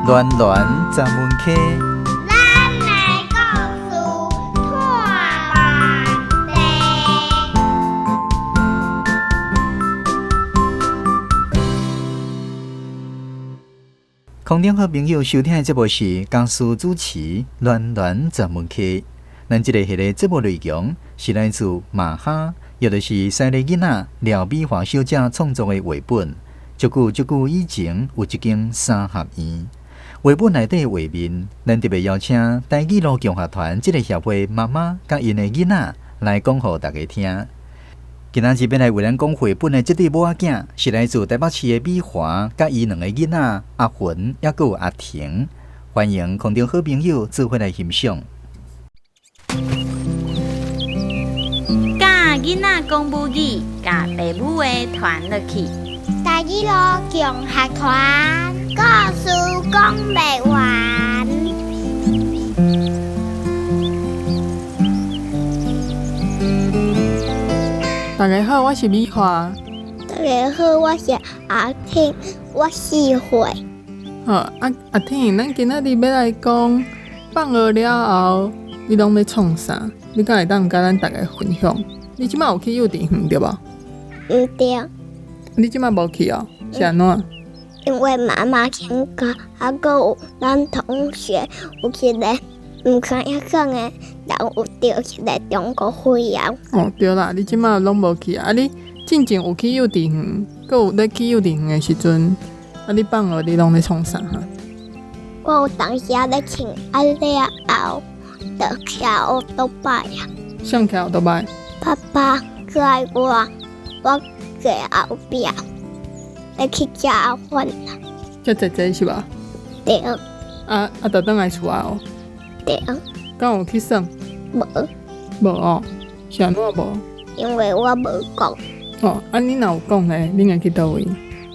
暖暖十门溪，咱的故事托万地。空中好朋友收听的节目是江苏主持暖暖十门溪。咱这个系列节目内容是来自马哈，也就是西丽囡仔廖美华小姐创作的绘本。足久足久以前，有一间三合院。绘本内底画面，咱特别邀请台语路共学团这个协会妈妈佮𪜶的囡仔来讲予大家听。今仔日欲来为咱讲绘本的这对母仔囝，是来自台北市的美华佮伊两个囡仔阿云，犹阁有阿婷。欢迎空中好朋友做伙来欣赏。教囡仔讲母语，共爸母的传落去。台语路共学团，故事讲袂完。大家好，我是美华。大家好，我是阿婷，我4岁。好，阿婷，咱今仔日欲来讲放学了后，你攏咧创啥？你敢会当佮咱逐家分享？你这马有去幼稚园对无？毋对。你这马无去哦？是按怎？因为妈妈请假，啊，阁有咱同学有一个毋知影讲的人有得彼个中国肺炎。哦，对啦，你这马拢无去啊？你进前有去幼稚园，阁有咧去幼稚园的时阵，啊，你放学你拢咧创啥？我有当时仔咧穿，啊了后就骑乌托邦啊。啥骑乌托邦？爸爸载我，我坐后壁，欲去食饭啦。遮济济是无？对。啊，就转来厝啊哦。对。敢有去耍？无。无哦，是按怎无？因为我无讲。哦，啊，你若有讲咧，恁会去佗位？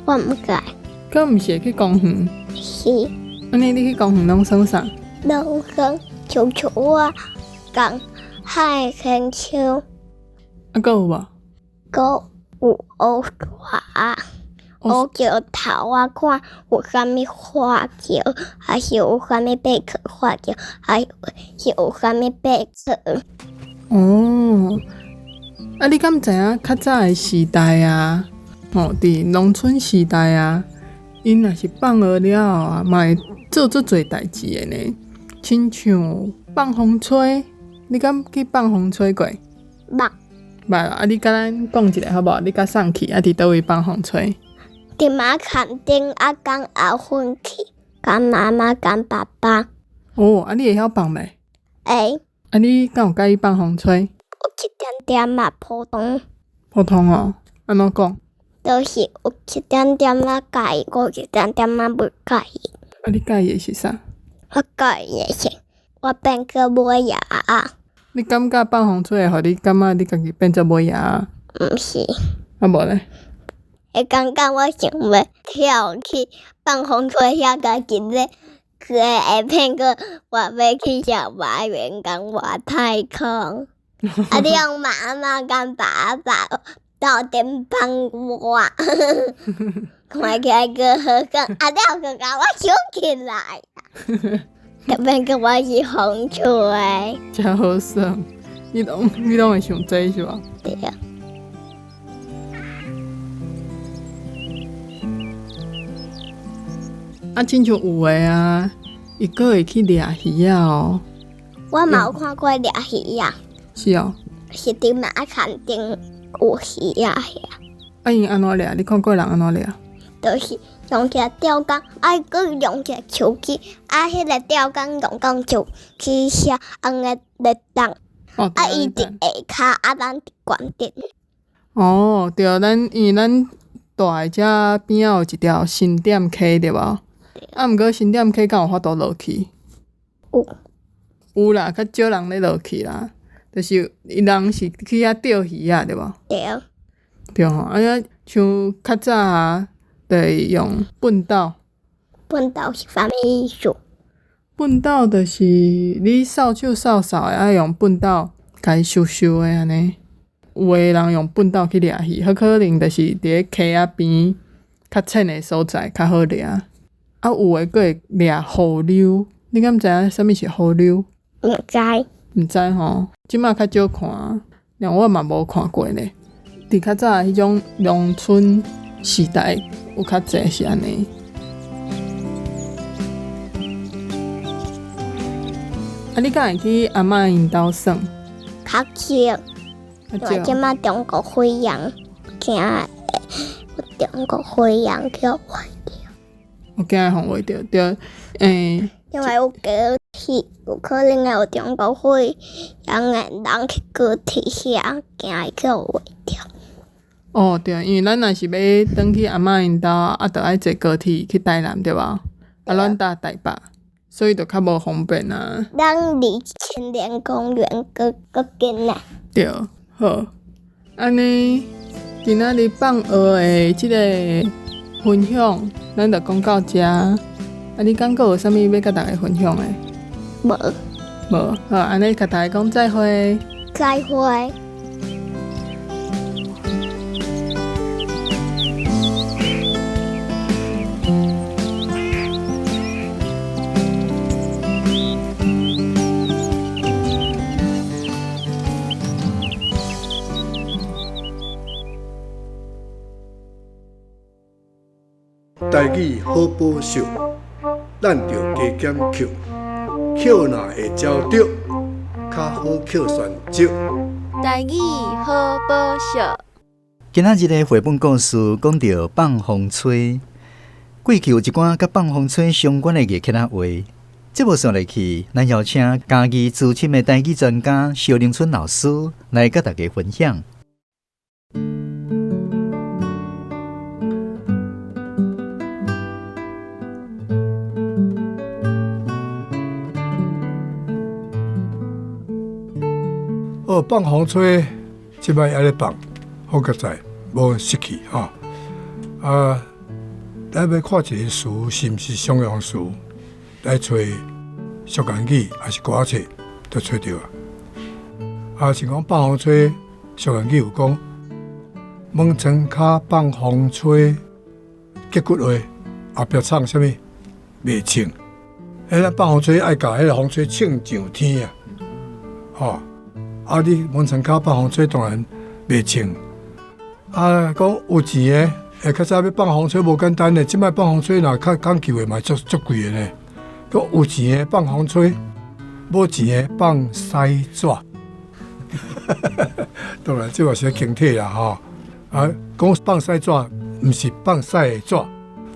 我毋知。敢毋是会去公园？是。按呢，你去公园拢耍啥？拢耍球球仔，共海牵手。啊，阁有无？阁有学画，学石头仔，看有啥物化石，还是有啥物贝壳化石，还是有啥物贝壳。哦，啊，你敢知影较早的时代啊？吼，伫农村时代啊，𪜶若是放学了后啊，嘛会做足济代志的呢，亲像放风吹，你敢去放风吹过？捌。捌啊！你共咱讲一下好无？你佮送去啊？伫佗位放风吹？伫马坎顶啊，共阿芬去，共妈妈，共爸爸。哦，啊，你会晓放袂？会。啊，你敢有佮意放风吹？有一点点仔普通。普通哦，按怎讲？就是有一点点仔佮意，阁有一点点仔无佮意。啊，你佮意的是啥？我佮意的是，我变做尾鸭仔。你感觉放风吹会予你感觉你家己变做尾鸭仔？毋是。啊无咧？会感觉我想欲跳去放风吹遐，家己咧会变做我欲去小白猿共外太空。啊！你用妈妈共爸爸斗阵放我，看起来阁好耍，啊了阁共我收起来。特别阁我是风吹，真好耍。你拢会想这是无？对啊。啊，亲像有的啊，伊阁会去掠鱼仔哦。我嘛有看过掠鱼仔。是哦。是伫马坎顶有鱼仔遐。啊，𪜶按怎掠？你看过人按怎掠？就是用一个钓竿，啊，阁用一个手机，啊，彼个钓竿用讲手去写，按呢咧动。哦，啊，伊伫下跤，啊，咱伫悬顶。哦，对，咱因为咱住的遮边仔有一条新店溪，对无？对。啊，毋过新店溪敢有法度落去？有。有啦，较少人咧落去啦，就是伊人是去遐钓鱼仔，对无？对。对吼，啊，像较早啊，就会用畚斗。畚斗是啥物意思？畚斗就是你扫帚扫扫的，爱用畚斗共伊收收的按呢。有的人用畚斗去掠鱼，彼可能就是伫咧溪仔边较浅的所在较好掠。啊，有的閣會掠雨溜，你敢知影啥物是雨溜？毋知。毋知吼，這馬較少看，連我嘛無看過咧。佇較早彼種農村時代，有較濟是按呢。啊，你敢會去阿嬤𪜶兜耍？較少，因為這馬中國血揚，驚會中國血揚去予畫著。有驚予予畫著，對，欸。因為有高鐵，有可能會有中國血揚的人去高鐵遐，驚會去予畫著。哦，對，因為咱若是欲轉去阿嬤𪜶兜，啊，著愛坐高鐵去台南，對無？啊，咱搭台北，所以就較無方便啊。咱離青年公園閣閣近啊。對，好，按呢，今仔日放學的這个分享，咱就講到遮。啊，你敢閣有啥物欲佮大家分享的？無。無，好，按呢，共大家講再會。再會。台語好寶秀，咱著加減抾，抾若會招著，較好抾旋石。台語好寶秀。今仔日的繪本故事講著放風吹，過去有一寡佮放風吹相關的月客仔話。節目紲落去，咱邀請嘉義資深的台語專家蕭玲春老師來佮大家分享。哦，放風吹，這擺猶咧放，好佳哉，無失去吼。啊，咱欲看一个詞是毋是常用詞，來揣俗諺語抑是歌仔冊，就揣著啊。啊，像講放風吹，俗諺語有講，門窗跤放風吹，結骨話後壁藏啥物？袂稱。彼咱放風吹愛共彼个風吹衝上天啊，吼！啊！你門窗跤放風吹當然袂稱。啊，講有錢的，欸，較早欲放風吹無簡單呢。這擺放風吹若較講究的嘛，足足貴的呢。講有錢的放風吹，無錢的放屎紙。當然，這嘛是輕體啦，吼。啊，講放屎紙，毋是放屎的紙，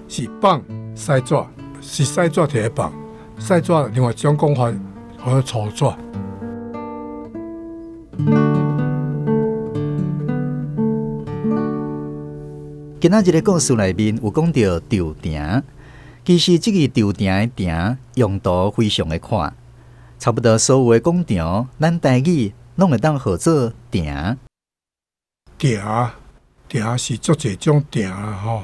是放屎紙，是屎紙提來放。屎紙另外一種講法，叫做粗紙。今仔日个故事內面有講著吊埕，其實這个吊埕的埕用途非常的闊，差不多所有的廣場，咱台語攏會當號做埕。埕，埕是足濟種埕啦吼。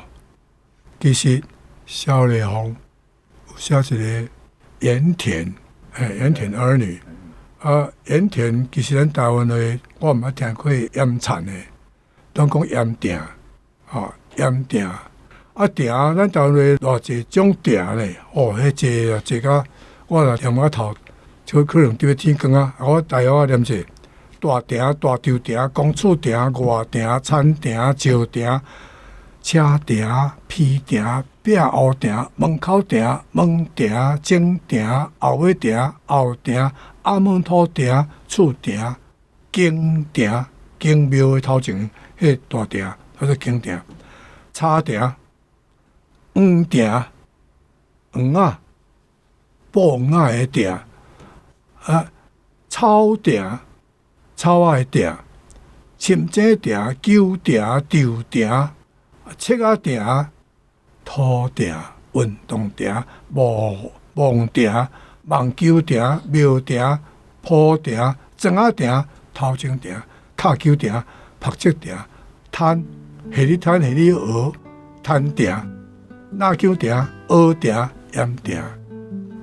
其實蕭麗紅有寫一个鹽田，嘿，鹽田兒女。啊，鹽田其實咱台灣話，我毋捌聽過鹽田的，攏講鹽埕，吼，鹽埕。啊，埕，咱台灣話偌濟種埕咧，哦，彼濟啊，濟甲我若念甲頭，就可能佇欲天光啊。我大約我念者，大埕、大稻埕、公厝埕、外埕、田埕、石埕、車埕、皮埕、壁烏埕、門口埕、門埕、前埕、後尾埕、後埕、阿門土埕、厝埕、經埕、經廟的頭前，彼个大埕叫做經埕、柴埕、黃埕、黃仔、布黃仔的埕，啊，草埕、草仔的埕、深井埕、狗埕、稻埕、切仔埕、土埕、運動埕、網埕、網球埕、廟埕、鋪埕、庄仔埕、頭前埕、跤球埕、曝竹埕、攤、下日攤、下日蚵、攤埕、籃球埕、蚵埕、鹽埕，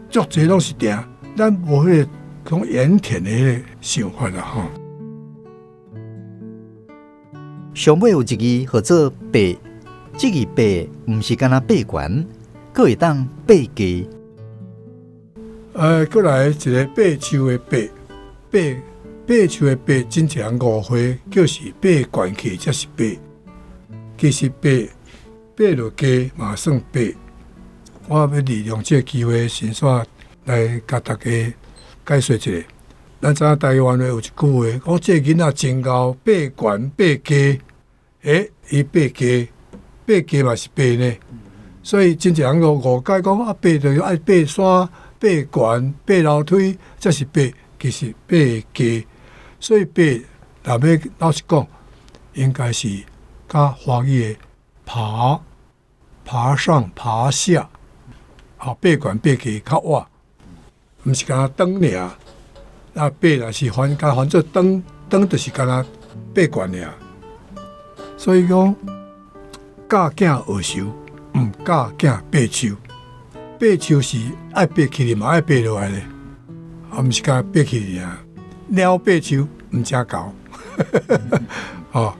足濟攏是埕，咱無彼个講鹽田的彼個想法啦吼。上尾有一字號做八，這个八毋是干焦八懸，閣會當爬低。閣來一个爬樹的爬，爬爬樹的爬，真濟人誤會，叫是爬懸去才是爬。其實爬爬落低嘛算爬。我欲利用這个機會，先煞來共大家解說一下。咱知影台灣話有一句話，講這个囡仔真𠢕，爬懸爬低。伊爬低，爬低嘛是爬呢。所以真濟人誤解講啊，爬就是愛爬山、爬懸、爬樓梯，才是爬。其實爬低，所以爬若欲老實講，應該是較華語的爬、爬上、爬下，爬懸爬低較倚，毋是干焦轉爾。啊，爬若是翻，敢翻做轉，轉就是干焦爬懸爾。所以講，教囝學樹，毋教囝爬樹。爬樹是愛爬起來嘛，愛爬落來咧，啊，毋是干焦爬起來爾。貓爬樹毋食狗，哦。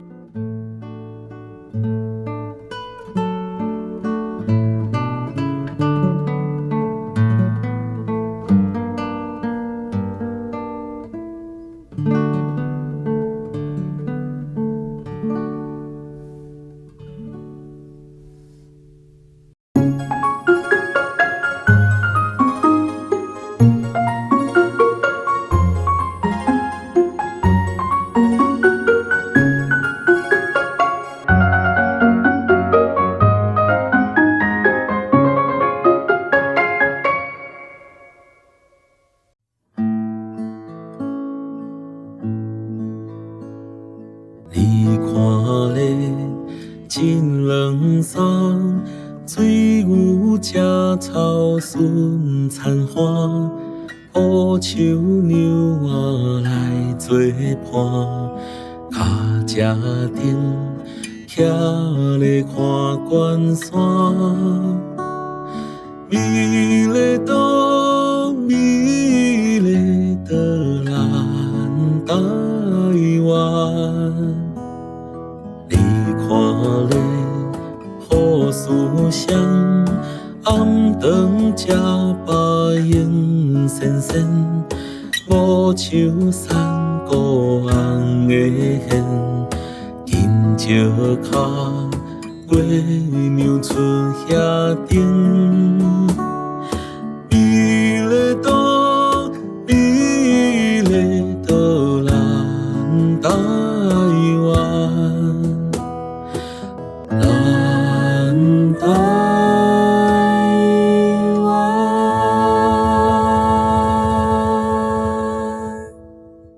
你看咧，真软松，水牛食草顺田花，乌树娘仔来做伴，脚车顶徛咧看关山，美丽岛，美丽岛，咱台湾。你看咧，好思想，暗顿食饱用仙仙，无树山谷红的线，紧石跤，月娘出遐顶。